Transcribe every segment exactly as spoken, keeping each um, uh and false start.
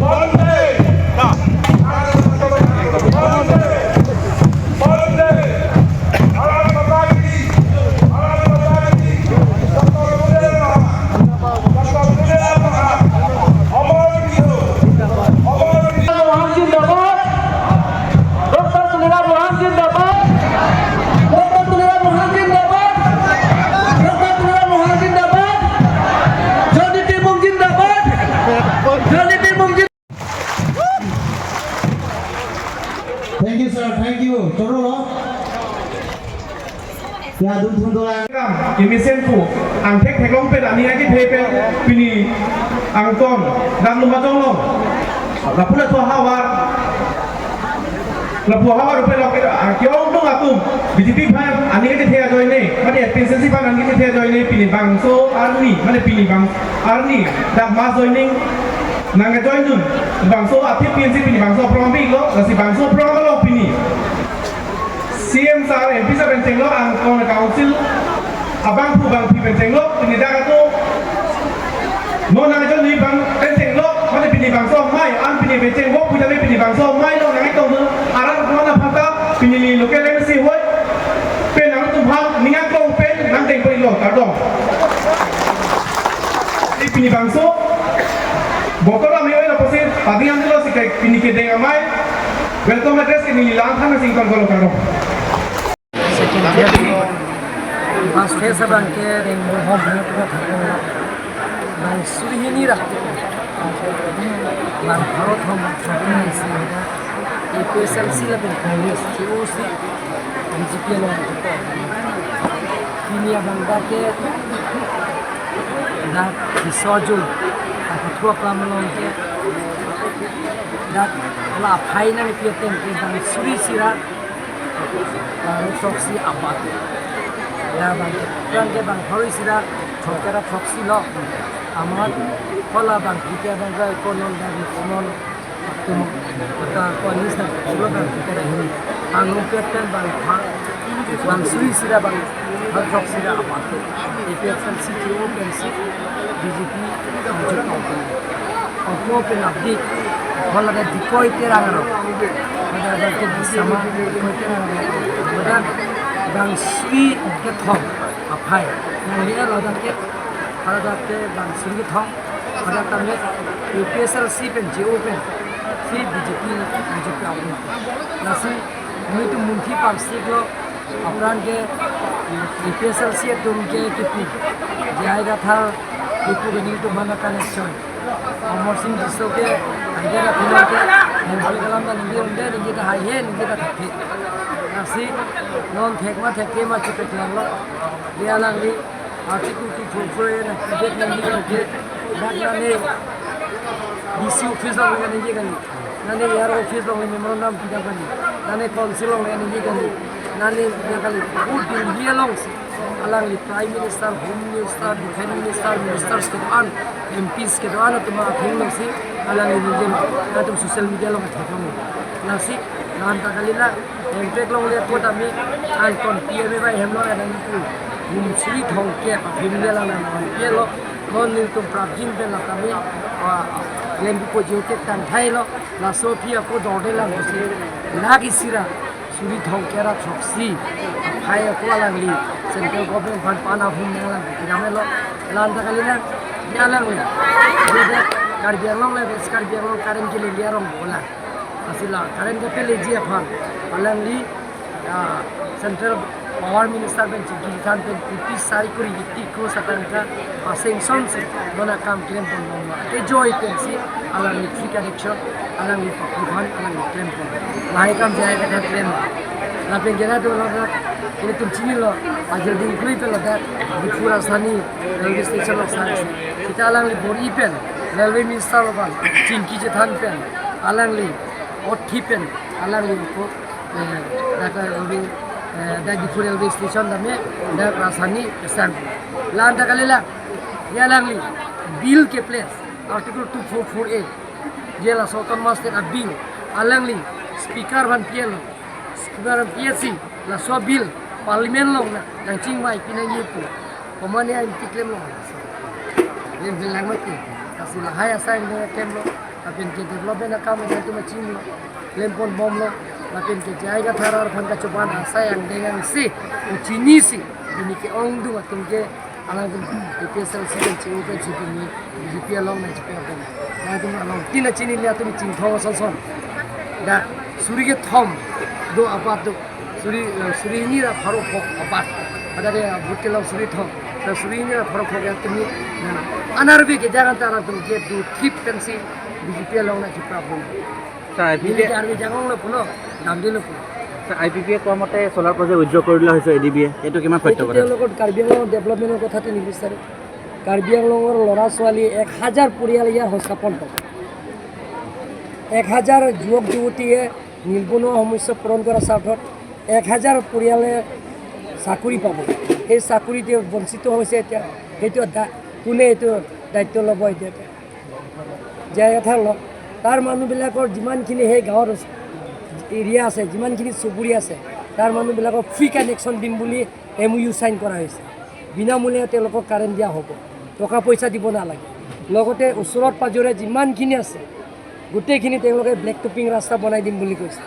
Bande! Bande! Bande! Bharat Mata Ki! Bharat Mata Ki! Doctor Tulsi Ram Ronghang! Doctor Tulsi Ram Ronghang! Amar Roho! Amar Roho! Ronghang zindabad! Doctor Tulsi Ram Ronghang zindabad! Doctor Tulsi Ram Ronghang zindabad! Doctor Tulsi Ram Ronghang zindabad! Johnny Timung zindabad! Johnny Timung zindabad! Thank you, sir. Thank you. Choro lo. Ya, dun thun dolang. Kam, kemesen pu, angthek theklong pen, aning aji the pen, pini angton, dam luma jong long. Lapu la thu havar. Lapu havar rupe lo ke, ah, ke-ong dong atum. B J P aphan, aning aji the ajoine, mane A P H L C aphan aning aji the ajoine, pini bangso arni, mane pini bang arni, dak mass joining, nang join dun, bangso athe pinsi pini bangso aphrang pik lo, lasi bangso aphrang lo pini. C M sir, M P sir pen chenglok, angkon council abangphu bangphi pen chenglok, pini dak atum. Non nang join ni bang pen chenglok, mane pini bangso amei, an pini pen chenglok, puja me pini bangso amei lo nang itong dun, arat mana phata, pini ni local M C hoi, pen nangtum aphan, ningang kong pen, nang deng pen lo, kardom. Di pini bangso, botol amei oi lapusi, padi ang dilo si kaike pini kedeng amei, welcome address ke neli lang thang sing tong kolo kardom. Second phase, first phase abang ke Rainbow Home hanya kita thang. Bang suri hini ra. Bang Bharat Home, bang suri hini si ada. A P H L C lapen Congress, C O C, B J P along. Pini abang dak ke, dak Tisso Jun, dak Pathua Klam along ke, dak la phai nangpi ateng ke bang suri isi ra, bang throksi abat. Dak bang ke, bang ke bang pharo isi ra, throksi ra throksi lo. Amat, hala bang kita bang ke konon dan konon. Tum, kota konis na, sulo bang kita dah ini. Bang rumpet kan bang pha, bang suri isi ra bang, bang throksi ra abat. A P H L C, C O pen si, B J P, bang juta. Ako pen abdi, hala dak Dikoi Terang aro. Hala dak ke Disama, Dikoi Terang aro. Hala dak bang suri kethom aphai. Nang liya lo dak ke, hala dak ke bang suri kethom. Hala tame A P H L C pen, C O pen, si B J P na, B J P aum. Lasi, nelitum munthi pangsik lo, apran ke, A P H L C atum ke kipi. J I Kathar, kipu ke nelitum mana connection. Amar Sing Tisso ke, ante ra phinang ke, ningje kalam ta ningje unde, ningje ta haihe, ningje ta thakhe. Lasi, non thek ma thekthe ma chepeklang lo. Dia alangli, Article two four four A na create nangji ke, dak nane D C office along nangji kali, nane A R O office along memorandum pidam kali, nane council along nangji kali, nane nangji kali. Good Delhi along si, alangli Prime Minister, Home Minister, Defence Minister, Ministers kedo-an, M Ps kedo-an atum atheng along si, alangli ningje, atum social media along athek along. Lasi, nanta kali la, Hemprek longle apot ami angkon P M A Y hem lo nangji pu. Hum suri thomkep aphimle lang nang pilo. Non nelitum prapjin pen la kami, ah, lembu ko jiu kek tangthai lo. Laso aphi ako dorde lang pusi. Lake isi ra suri thomkep ra throksi aphai ako alangli central government aphan pan ahum nanglang pu kedam lo. Lanta kali nang, ya alangli. Dia Karbi Anglong le, West Karbi Anglong current kele liya rong bola. Lasi la current kapeleji aphan alangli, ah, Central Power Minister pen chingki than pen rupees sari kuri iti ko satangka pa-sanction si dona kam klem pon long ma. Kejoi pen si alangli free connection, alangli paku than, alangli klem pon. Lahai kam jai ka klem. Lapen kena tu lo dak, ilitum chinilo, ajir ding klui pen lo dak, Diphu Rajdhani railway station lo sa. Sita alangli bor-i pen, railway minister lo pan, chingki chethan pen, alangli, othi pen, alangli ko, eh, dak railway, eh, dak Diphu railway station tame, dak Rajdhani kesang. Lanta kali lang, ya alangli, bill ke place, Article two four four A, je laso Autonomous State a-bill, alangli, speaker aphan pi-et lo, speaker aphan pi-et si, laso bill, parliament along na, nangchingvai pi nangji pu, komane a-M P klem lo, klem klem lang mati. Lahai asai angdeng akemlo, lapen ke development akam atum chinglo, klempon bomlo, lapen ke J I Kathar aphan kachoban asai angdeng angsi, chinisi, pini ke-ongdung atum ke, alangtum A P H L C pen chingpen si pini B J P along nangchepi abang. Nangtum along tin achinine atum chingthong sonson. Dak suri kethom do apat do. Suri, eh, suri hini ra pharo phok apat. Pada ke, eh, vote kelong suri thom. Ta suri hini ra pharo phok ya tumi. Nah, anarbi ke jangan tara tum ke do trip pensi B J P along nangcheprap bom. Sir, I P P, Nili ke arbi jangong lo pulo, damdi lo pulo. Sir, I P P A কোৱা মতে solar project withdraw কৰি লোৱা হৈছে A D বিয়ে, এইটো কিমান সত্য এইটো কথা? তেওঁলোকৰ কাৰ্বি আংলঙৰ ডেভেলপমেণ্টৰ কথাটো নিবিচাৰে। কাৰ্বি আংলঙৰ ল'ৰা ছোৱালী এক হাজাৰ পৰিয়াল ইয়াৰ সংস্থাপন পাব। এক হাজাৰ যুৱক যুৱতীয়ে নিবনুৱা সমস্যা পূৰণ কৰাৰ স্বাৰ্থত এক হাজাৰ পৰিয়ালে চাকৰি পাব। সেই চাকৰিতে বঞ্চিত হৈছে এতিয়া। সেইটো দা-, কোনে এইটো দায়িত্ব ল'ব এতিয়া? J I Kathar ল-, তাৰ মানুহবিলাকৰ যিমানখিনি সেই গাঁৱৰ এৰিয়া আছে, যিমানখিনি চুবুৰী আছে, তাৰ মানুহবিলাকক ফ্ৰী কানেকশ্যন দিম বুলি এম অ' ইউ ছাইন কৰা হৈছে। বিনামূলীয়া তেওঁলোকক কাৰেণ্ট দিয়া হ'ব, টকা পইচা দিব নালাগে। লগতে ওচৰত পাজৰে যিমানখিনি আছে, গোটেইখিনি তেওঁলোকে ব্লেক টপিং ৰাস্তা বনাই দিম বুলি কৈছে।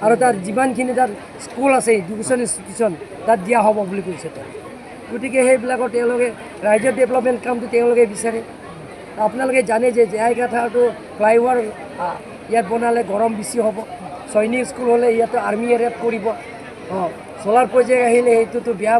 আৰু তাৰ যিমানখিনি তাৰ স্কুল আছে, এডুকেশ্যন ইনষ্টিটিউশ্যন, তাত দিয়া হ'ব বুলি কৈছে তেওঁ। গতিকে সেইবিলাকৰ তেওঁলোকে ৰাইজৰ ডেভেলপমেণ্ট কামটো তেওঁলোকে বিচাৰে। আপোনালোকে জানে যে J I Kathar টো ফ্লাইঅভাৰ, আ, ইয়াত বনালে গৰম বেছি হ'ব, সৈনিক স্কুল হ'লে ইয়াতে আৰ্মি এৰেষ্ট কৰিব। অ, চ'লাৰ প্ৰজেক্ট আহিলে সেইটোতো বেয়া।